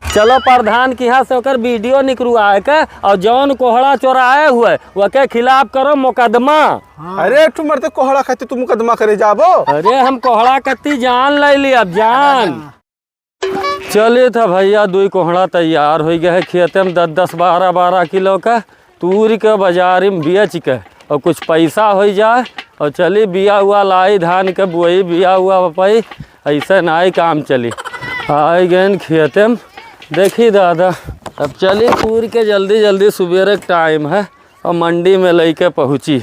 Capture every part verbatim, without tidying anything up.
चलो प्रधान के यहाँ से ओकर वीडियो निकलवाए के, और जौन कोहड़ा चोराए हुए, ओके खिलाफ करो मुकदमा। हाँ। अरे, एक ठो मरते कोहड़ा खातिर तू मुकदमा करे जाबो? अरे, हम कोहड़ा कत्ती जान ले ली, अब जान। हाँ। चलित है भइया, दुई कोहड़ा तैयार होइ गए है खेते में, दस दस, बारह बारह किलो का। तूर के बाजारी में बेच के और कुछ पैसा होइ जाए और चली बिया हुआ लाई, धान के बोई, बिया हुआ बपई, ऐसे नाई काम चली। आइ गएन खेते में, देखी दादा, अब चली तूर के जल्दी जल्दी, सुबेरे के टाइम है और मंडी में लइके पहुँची।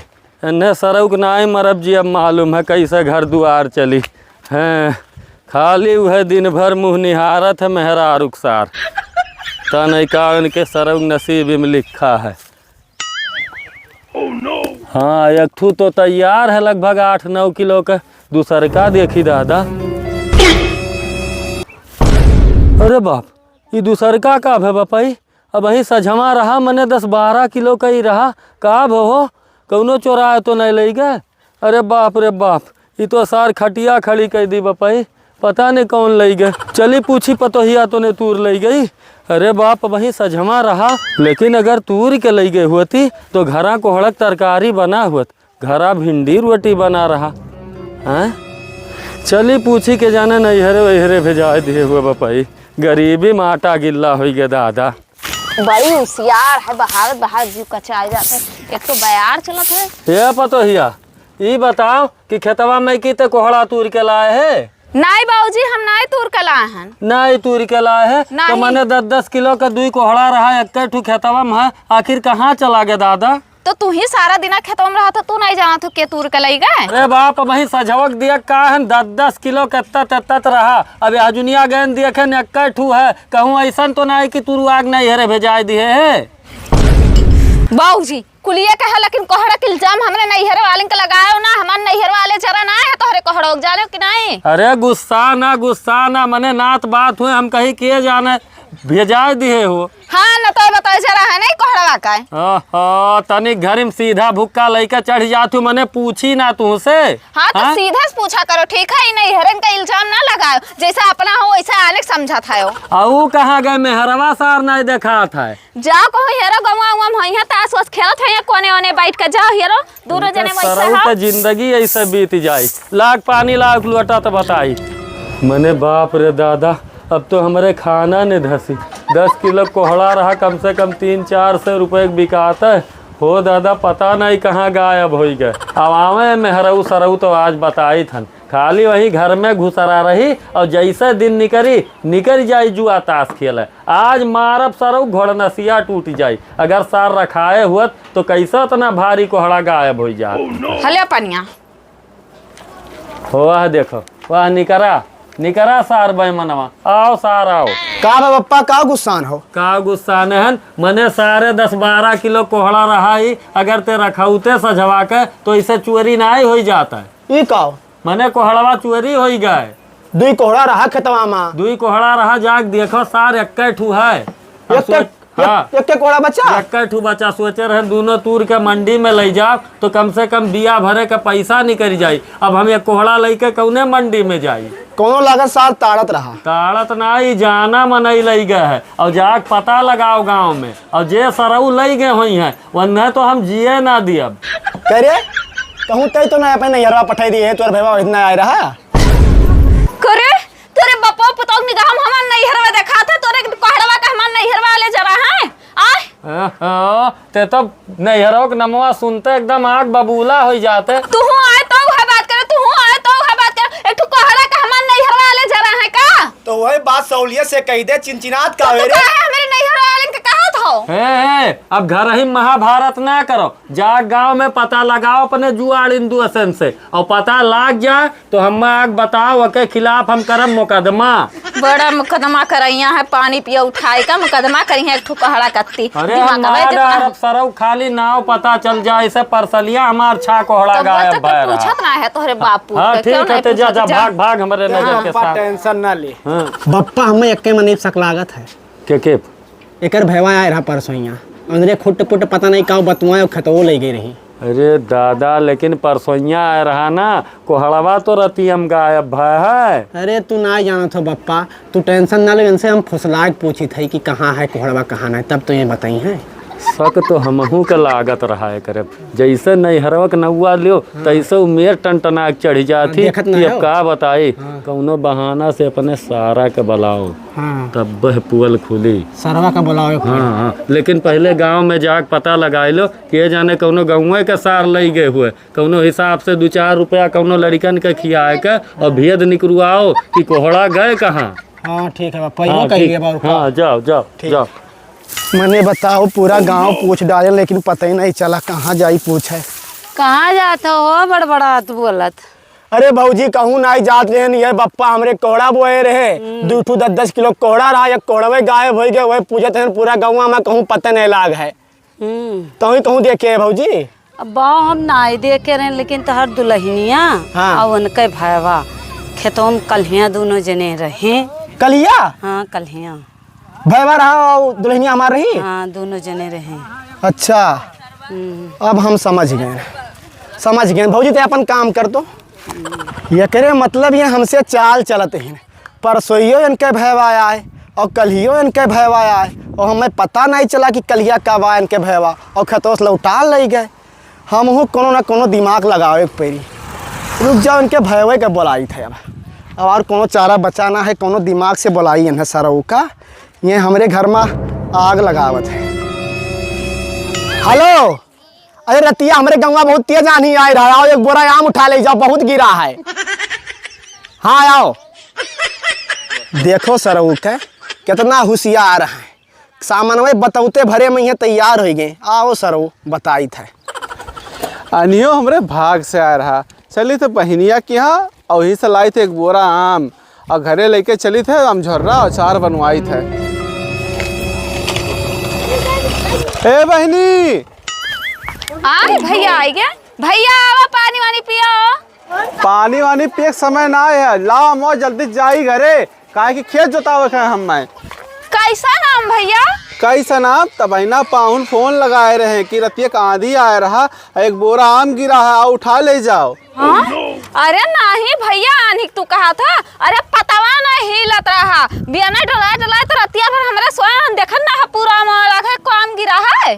एन्हे सरउक नाई मरब जी, अब मालूम है कैसे घर दुआर चली। हैं, खाली उहे दिन भर मुँह निहारत है मेहरारुक सार। तनई का उनके सरउक नसीब में लिखा है। हाँ, एक ठू तो तैयार है लगभग आठ नौ किलो के, दूसर का देखी दादा। अरे बाप, ई दूसर का का भे बपई? अबहीं सझमा रहा, मने दस बारह किलो का ही रहा। का भो हो, कौनो चोराए तो नहीं लइ गए? अरे बाप रे बाप, ई तो सार खटिया खड़ी कइ दी बपई, पता नहीं कौन लइ गए। चली पूछी पतोहिया तो ने तूर लइ गई। अरे बाप, अबहीं सझमा रहा, लेकिन अगर तूर के लइ गए होती तो घरा कोहड़क तरकारी बना होत। घरा भिंडी रोटी बना रहा। हैं? चली पूछी के जाने नैहरे वैहरे भेजाए दिए हुए बपई। गरीबी में आटा गिल्ला होइ गए दादा। बड़ी हुसियार है, बहारत बहारत जीव कचाई जात है। एक तो बयार चलत है। ए पतोहिया, ई बताओ कि खेतवा में की ते कोहड़ा तूर के लाए है? नाई बाबूजी, हम नाई तूर के लाए हन। नाई तूर के लाए है? तो नाई। मने दस दस किलो के दुई कोहड़ा रहा, एक ठू खेतवा में है, आखिर कहाँ चला गए दादा? तो तू ही सारा दिना खेतवा में रहत हो, तू नहीं जानत हो के तूर के लई गए? अरे बाप, वही सझवक दिया का है, दस दस किलो के तत तत रहा। अब यह जुनिया गेंद दिया के एक ठू है, कहूँ ऐसन तो नहीं कि तू आग नैहरे भेजाए दिए है। बाबूजी, कुलिया कहे, लेकिन कोहड़ा के इल्जाम हमरे नैहर वाले के लगायो ना, हमार नैहर वाले जरा ना है तोहरे कोहड़ा, जाने कि नहीं? अरे गुस्सा ना, गुस्सा ना, मने नात बात हुए, हम कहीं के जाने भेजाए दिए हो। हाँ, न तो बताए जरा है नहीं कोहड़वा का है। ओहो, तनिक घर में सीधा भुक्का लइका चढ़ जात हूँ, मने पूछी ना तू से। हाँ, तो हाँ? सीधा से पूछा करो, ठीक है? ई नैहरन का इल्जाम ना लगाओ, जैसे अपना हो वैसे आने के समझत है हो। आ ऊ कहाँ गए, मेहरवा सार नहीं देखात है। जाओ कहूँ हेरो, गौवा उवा में होइहैं, तास वास खेलत होइहैं कोने ओने बैठ के। जाओ हेरो, दोनों जने वैसे सरऊ हो। का जिंदगी ऐसे बीत जाई। लाग पानी लाग लोटा तो बताई। मने बाप रे दादा, अब तो हमरे खाना ने धसी। दस किलो कोहड़ा रहा, कम से कम तीन चार सौ रुपये के बिकात है। हो दादा, पता नहीं कहाँ गायब होइ गए। अब आवे मेहरऊ सरऊ तो आज बताई थन। खाली वही घर में घुसरा रही और जैसे दिन निकरी, निकरी जाई जुआ ताश खेले। आज मारब सरऊ घोड़नसिया टूट जाई। अगर सार रखाए हुअत तो कैसे इतना भारी कोहड़ा गायब होइ जात। हले पनिया। हो वह देखो, वह निकरा, निकरा सार बैमनवा। आओ सार आओ। का बा बप्पा, का गुस्सान हो? का गुस्सान हन? मने सारे दस बारह किलो कोहड़ा रहा ही, अगर ते रखौते सझवा के तो इसे चोरी नाई होइ जात है। ई का हो? मने कोहड़वा चोरी होइ गए। दुई कोहड़ा रहा खेतवा मा। दुई कोहड़ा रहा, जाग देखो सार, एक्के ठू है। अब एक्के, सोच, हाँ। एक, एक्के कोहड़ा बचा? एक्के ठू बचा। सोचे रहे दोनों तूर के मंडी में लइ जाओ तो कम से कम बिया भरे के पैसा निकल जाई। अब हम एक कोहड़ा लइके कौने मंडी में जाई? कौनो लागत सार ताड़त रहा। ताड़त ना, ई जाना मनई लइ गए है। और जाग पता लगाओ गाँव में, और जे सरऊ लइ गए होइहैं, वन्ने तो हम जिए ना दियब। करे, कहूँ तै तो ना अपने नैहरवा पठाई दिए, तोर भैया इतना आए रहा। करे, तोरे बपो पुतोक निगाह में हमार नैहरवा देखात है, तोरे कोहड़वा का हमार नैहरवा ले जरा है। आय? ओहो, ते तो नैहरों के नमवा सुनते एकदम आँख बबूला होइ जाते। तू आए तो है बात करे, तू आए तो है बात करे। एक ठो कोहड़ा का हमार नैहरवा ले जरा है का? तो वही बात सहूलियत से कहि दे, चिनचिनात का तो तू रे? काहे हमरे नैहर वाले के कहत हो? हे, हे, अब घर ही महाभारत ना करो, जा गाँव में पता लगाओ अपने जुआड़िन दुअसन से, और पता लाग जाए तो हम आग बताओ, ओके खिलाफ हम करब मुकदमा। बड़ा मुकदमा करैया है, पानी पिया उठाए का मुकदमा करी है, एक ठो कहड़ा कत्ती। अरे दिमाग हम है ना जितना। डरब सरऊ, खाली नाव पता चल जाए, इसे परसलिया हमार छा कोहड़ा तब गायब तक भय रहा। पूछत ना है तोहरे बापू हाँ, के, ठीक क्यों है, नहीं ते जा, पूछत जा, जा? भाग, भाग हमरे नजर हाँ। के साथ। टेंशन ना ले। हाँ। बप्पा, हमें एक्के मने शक लागत है। के, के? एकर भैवा आए रहा परसोइया। अंदरे खुट पुट पता नहीं का बतुआए, खेतवो ले गई रही। अरे दादा, लेकिन परसोइया आए रहा ना, कोहड़वा तो रतिया में गायब भय है। अरे तू ना जानत हो बप्पा, तू tension ना ले, इनसे हम फुसलाए के पूछित हई कि कहाँ है कोहड़वा, कहाँ नहीं, तब तो ये बताई हैं। शक तो हमहू के लागत रहा है करे, जैसे नैहरवा के नौआ लियो, हाँ। तैसे उ मेर टनटना के चढ़ी जात हाँ, ही देखत कि ना अब हो। का बताई, हाँ। कौनो बहाना से अपने सारा के बुलाओ, हाँ। तब वह पुअल खुली। सरवा के बुलाओ एक हाँ, बार। हाँ, लेकिन पहले गाँव में जाके पता लगाई लो, के जाने कौनो गौवे के सार लई गए हुए। कौनो हिसाब से दू चार रुपया कौनो लड़िकन के खियाए के और भेद निकरुआओ कि कोहड़ा गए कहाँ। हाँ, ठीक है बा, पैबो हाँ, कइले ठीक। बा, और का? हाँ, जाओ, जाओ, ठीक। जाओ। मने बताओ, पूरा गाँव पूछ डाले, लेकिन पता ही नहीं चला कहाँ जाई पूछे। कहाँ जात हो, बड़बड़ात बोलत? अरे भौजी, कहूँ नाई जात रहेन, ये बप्पा हमरे कोहड़ा बोए रहे, हम्म। दू ठू दस दस किलो कोहड़ा रहा, एक कोहड़वे गायब होइ गए, वही पूछत रहेन पूरा गौवा में, कहूँ पता नहीं लाग है। हम्म। तोही कहूँ देखे है भौजी? अब बाऊ हम नाई देखे रहेन, लेकिन तोहर दुलहिनिया हाँ। और उनके भयवा खेतों में कल्हिया दोनों जने रहे। कल्हिया? हाँ, कल्हिया। भयवा रहा और दुलहिनिया हमार रही? हाँ, दोनों जने रहे। अच्छा, हम्म। अब हम समझ गए, समझ गए। भौजी, ते अपन काम कर तो। एकरे मतलब ये हमसे चाल चलत हैं। परसोइयो इनके भयवा आए और कल्हियो इनके भयवा आए और हमें पता नहीं चला कि कल्हिया कब आए इनके भयवा और खेतों से लौटा लई गए। हमहू कोनो ना कोनो दिमाग लगावे के पड़ी। रुक जाओ, इनके भयवे के बोलाई थे अब। अब और कोनो चारा बचा ना है, कोनो दिमाग से बोलाई इन्हें सरऊ का। ये हमरे घर में आग लगावत है। हेलो, अरे रतिया हमरे गौवा बहुत तेज आंधी आए रहा, आओ एक बोरा आम उठा ले जाओ, बहुत गिरा है। हाँ आओ। देखो सरऊ के कितना होशियार है, सामनवे बतौते भरे में ये तैयार हो गए। आओ सरऊ बताई थे। अनियो हमरे भाग से आए रहा, चली थे बहिनिया के यहाँ और वहीं से लाई थे एक बोरा आम और घरे लेके चली थे, हम झर्रा अचार बनवाई थे। ए बहिनी, आय भैया, आइ गए। भैया, आवा, पानी वानी पियो। पानी वानी पिए के समय ना है, लाओ, हम जल्दी जाई घरे, काहे कि खेत जोतावे के है हमें। कैसा नाम भैया? कैसा नाम? तबहिना पाहुन फोन लगाए रहे कि रतिया के आंधी आए रहा, एक बोरा आम गिरा है, आओ उठा ले जाओ। हाँ? अरे नाही भैया, आन्ही तू कहा था, अरे पतवा नहीं हिलत रहा, बियना डोलाए डोलाए तो रतिया भर हमरे सोए हम देखन ना है, पूरा मोहल्ला के काम गिरा है।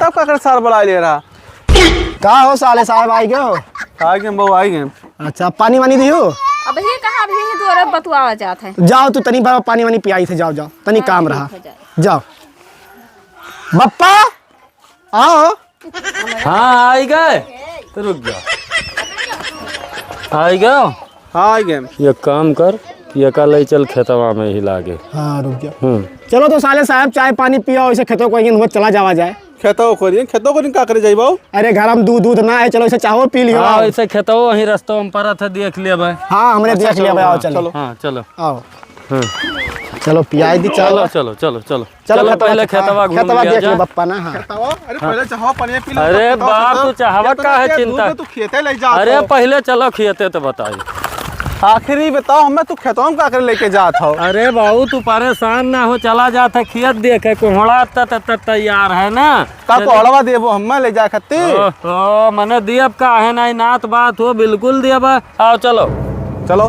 तब का कर सार बुला ले रहा? का हो साले साहब, आइ गए हो? आइ गए बहू, आइ गए। अच्छा, पानी वानी दियो? अब ये कहा, अभी ही द्वारा बतुआवा जात है। जाओ तू तनी बाबा पानी वानी पियाई थे, जाओ जाओ, तनी हाँ, काम ठीक रहा। है, जाओ। जाओ। बप्पा, आओ। हाँ, आइ गए। तो रुक जाओ। आइ गए? हाँ, आइ गए। एक काम कर कि एका लई चल खेतवा में ही लागे। हाँ, रुक जाओ। हम्म। चलो तो साले साहब, चाय पानी पियो, इसे खेतों को एक दिन हुआ चला जावा जाए। खेतों को नहीं, खेतों को नहीं का करे जाई बाऊ? अरे, घर में दूध, दूध ना है, चलो इसे चाहो पी लियो। हाँ, इसे खेतों वहीं रस्तों में परत है, देख लेबे। हाँ, हमरे अच्छा, देख लेबे, चलो, आओ, हाँ, चलो। चलो। हाँ, चलो। आओ। हाँ। चलो, पियाई दी, चलो। चलो, चलो, चलो, चलो। चलो, चलो, खेतवा पहले घूम खेतवा लिया घूम लिया जाए। बप्पा ना, हाँ। खेतवा, अरे, हाँ। पहले चाहो, पानी पी लो, अरे, तब बताओ, बाप, तब तू चाहवा का है चिंता? दूध में तू खेते ले जात अरे, हो। पहले चलो खेते तो बताई। आखिरी बताओ, हमें तू खेतवा में का करे लेके जात हो? अरे बाबू, तू परेशान ना हो, चला जात है खेत देखे, कोहड़ा त, त, त, तैयार है ना। का चलो। कोहड़वा देबो हमें ले जाए खातिर? ओ, ओ, मने दियब का है ना, नात बात हो, बिल्कुल दियब। आओ, चलो। चलो।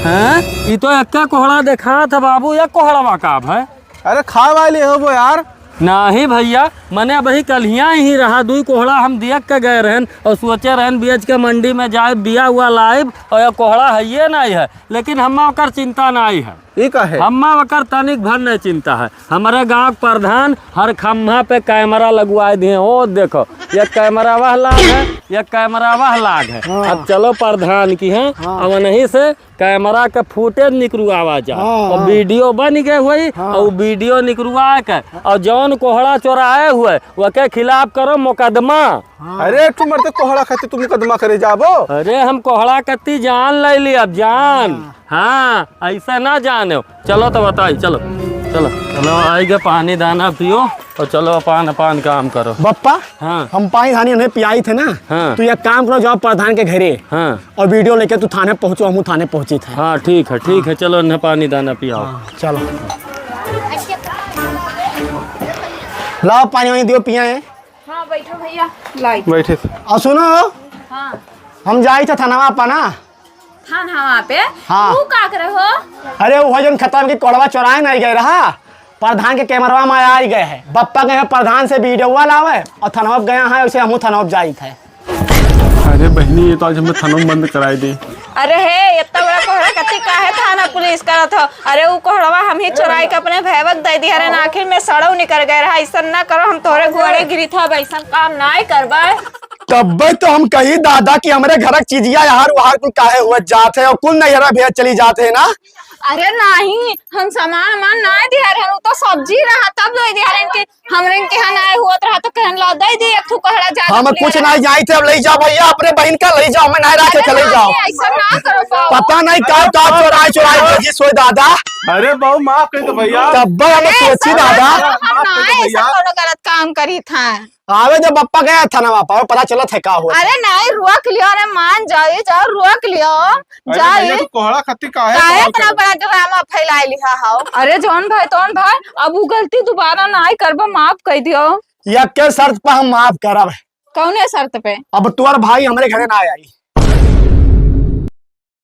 हैं? ई तो एक्के कोहड़ा देखात है बाबू, एक कोहड़वा का अब है? अरे खाए वाली हो वो यार। नाही भैया, मने अबही कल्हिया ही रहा, दुई कोहड़ा हम दियक के गए रहन और सोचे रहन बेच के मंडी में जाए, बिया हुआ लाइब और ये कोहड़ा है ये नाही है, लेकिन हम्मा ओकर चिंता नाही है। ई का है? हम्मा ओकर तनिक भर नहीं चिंता है। हमरे गांव के प्रधान हर खम्हा पे कैमरा लगवाए दिए। ओ देखो, ये कैमरा वह लाग है, ये कैमरा वह लाग है। हाँ। अब चलो प्रधान की हैं, हाँ। अब नहीं से कैमरा के फुटेज निकरुआवा जा। हाँ, और हाँ। वीडियो बन गए हुई, हाँ। और वीडियो निकरुआ के, और जौन कोहड़ा चोराए हुए, वके खिलाफ करो मुकदमा। हाँ। अरे, तू मरते कोहड़ा खातिर तू मुकदमा करे जाबो? अरे, हम कोहड़ा कत्ती जान ले ली, अब जान। हाँ। हाँ, ऐसा ना जाने। चलो तो बताई, चलो, चलो, चलो, आइगे पानी दाना पियो और चलो अपन, अपन काम करो। बप्पा, हाँ। हम पानी धानी उन्हें पियाई थे ना, हाँ। तू एक काम करो, जाओ प्रधान के घरे हाँ। और वीडियो लेके तू थाने पहुँचो, हम थाने पहुँची थे। हाँ, ठीक है, ठीक है, चलो उन्हें पानी दाना पियाओ। हाँ, चलो। लाओ पानी वानी दियो, पिया है। बैठो भैया, लाइट। बैठे थे। और सुनो, हाँ। हम जाई थे थानावा पर ना। थानावा पे? हाँ। तू का करे हो? अरे, वो जौन खतवा के कोढ़वा चोराए नहीं गए रहा, प्रधान के कैमरवा में आई गए है। बप्पा गए हैं प्रधान से वीडियोवा लावे और थानावा पे गया है, उसे हमहू थानावा पे जाई थे। अरे बहिनी, ये तो आज हमें थानावा में बंद कराई दे। अरे हे, इतना बड़ा कोहड़ा कत्ती काहे थाना पुलिस करत हो? अरे उ कोहड़वा हम ही चोराई के अपने भैया के दे दिया रहे ना, आखिर में सड़ऊ निकल गए रहा। ऐसा ना करो, हम तोहरे घोड़े गिरी था, अब ऐसा काम नाय करबे। तब्बे तो हम कही दादा कि हमरे घर के चीजिया यार वहार कुल काहे हुआ जात है और कुल नैहरा भेज चली जात है ना। अरे नहीं, हम सामान वामान ना दिया रहे, उ तो सब्जी रहा तब दे दिया रहे इनके। हमरे के यहाँ ना हुआ रहा तो कहन ला दे दी एक ठो कोहड़ा ज्यादा हम ले कुछ रहा। नहीं जाई थे, अब ले जाओ भैया, अपने बहन का ले जाओ, मैं नहीं रखे के ले जाओ। ऐसा ना करो बाबू। पता नहीं का का चोराई चोराई भेजी सोई दादा। अरे बाबू माफ कर दो भैया। तब्बे हम अरे सोची ऐसा दादा। ना करो, हम ना ऐसा भैया। कोनो गलत काम करी था। आवे जब बप्पा गया थानावा पर, पता चलत है का हुआ। अरे नहीं, रोक लियो, अरे मान जाओ, ये जाओ, रोक लियो, अरे जाओ। भैया, तू कोहड़ा खत्ती काहे काहे बवाल इतना करत? बड़ा ड्रामा फैलाए लिहा हो? अरे जौन भाई, तौन भाई, अब उ गलती दोबारा ना आई करबो, माफ कर दियो। यक्के शर्त पर हम माफ करब। कौने शर्त पे? अब तोर भाई हमरे घरे ना आई।